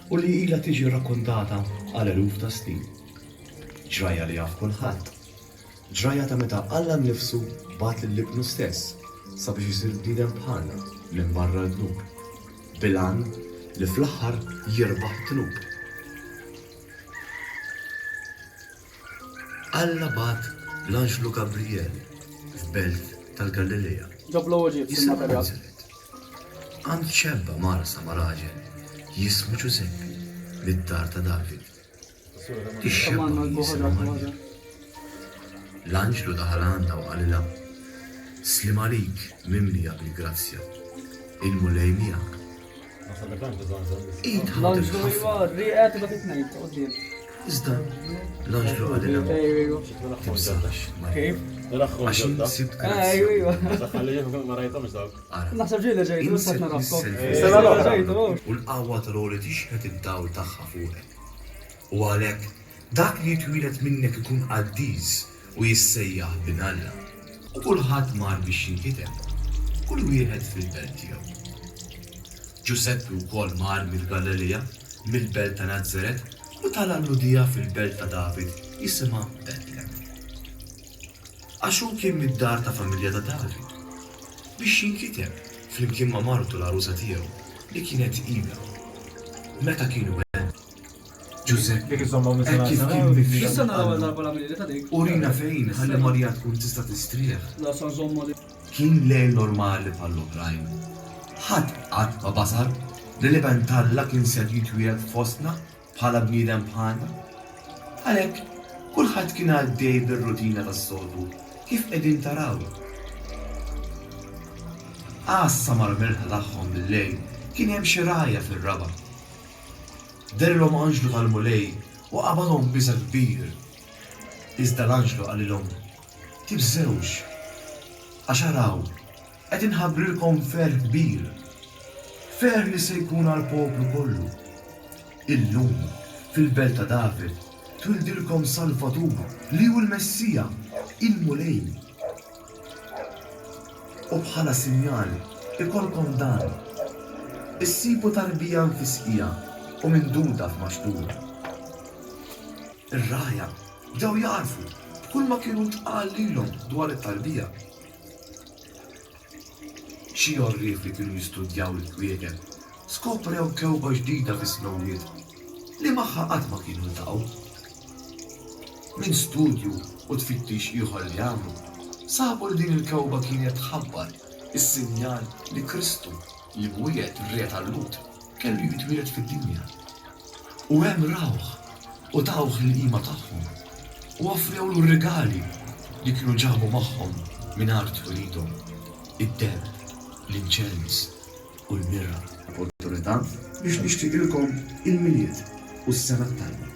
u li ilha tiġi rrakkontata għal eluf ta' snin. Ġrajja li jaf kulħadd. Ġrajja ta' meta Alla nnifsu bagħat lil Ibnu stess sabiex isir bniedem bħalna minbarra d-dnub, bil-għan li fl-aħħar jirbaħ id-dnub. Alla bagħat l-anġlu Gabrijel f'belt tal-Galilea, jisimha Nazaret, għand xebba mgħarrsa ma' raġel jismu Ġużeppi mid-dar ta' David. Ix-xebba kien jisimha Marija. L-anġlu daħal għandha u qalilha, Sliem għalik mimlija bil-grazzja, il-Mulej miegħek. Hi tħawdet ħafna. Iżda l-anġlu qalilha, Tibżax, Marija, għax int sibt grazzja. Ara, int se tnissel fil-ġenna u l-qawwa tal-Għoli tixħet id-dawl tagħha fuqek. U għalhekk dak li jitwieled minnek ikun qaddis u jissejjaħ Bin Alla. U kulħadd mar biex jinkiteb, kull wieħed fil-belt tiegħu. Ġużeppi wkoll mar mill-Galilija, mill-belt ta' Nazaret, u tala' l-Lhudija fil-belt ta' David jisimha Betlem. Għax hu kien mid-dar ta' familja ta' David, biex jinkiteb flimkien ma' martu l-għarusa tiegħu li kienet tqila. Meta kienu hemm, Ġużeppi, hekk kif kien mifxul, qallu, Urina fejn ħalli Marija tkun tista' tistrieħ. Kien lejl normali bħall-oħrajn. Ħadd qatt ma basar li l-Iben t'Alla kien ser jitwieled fostna bħala bniedem bħalna. Għalhekk, kulħadd kien għaddej bir-rutina tas-soltu, kif qegħdin taraw. Għassa mal-merħla tagħhom bil-lejl kien hemm xi rgħajja fir-raba'. Dehrilhom anġlu tal-Mulej u qabadhom biża' kbir. Iżda l-anġlu qalilhom, Tibżgħux, għax araw, qed inħabbrilkom ferħ kbir, ferħ li se jkun għall-poplu kollu. Illum, fil-belt ta' David, twildilkom Salvatur, li hu l-Messija, il-Mulej. U bħala sinjal ikollkom dan, issibu tarbija mfisqija u minduda f'maxtura. Ir-rgħajja bdew jagħrfu b'kulma kienu ntqal lilhom dwar it-tarbija. Xi għorrief li kienu jistudjaw il-kwiekeb skoprew kewba ġdida fis-smewwiet li magħha qatt ma kienu ltaqgħu. Minn studju u tfittix ieħor li għamlu, sabu li din il-kewba kienet tħabbar is-sinjal li Kristu, l-imwiegħed Re tal-Lhud, kellu jitwieled fid-dinja. U hemm rawh u tawh il-qima tagħhom u offrewlu r-rigali li kienu ġabu magħhom minn art twelidhom, id-deheb, l-inċens u l-mirra. Opportunità biex nixtieqilkom il-Milied u s-Sena t-Tajba.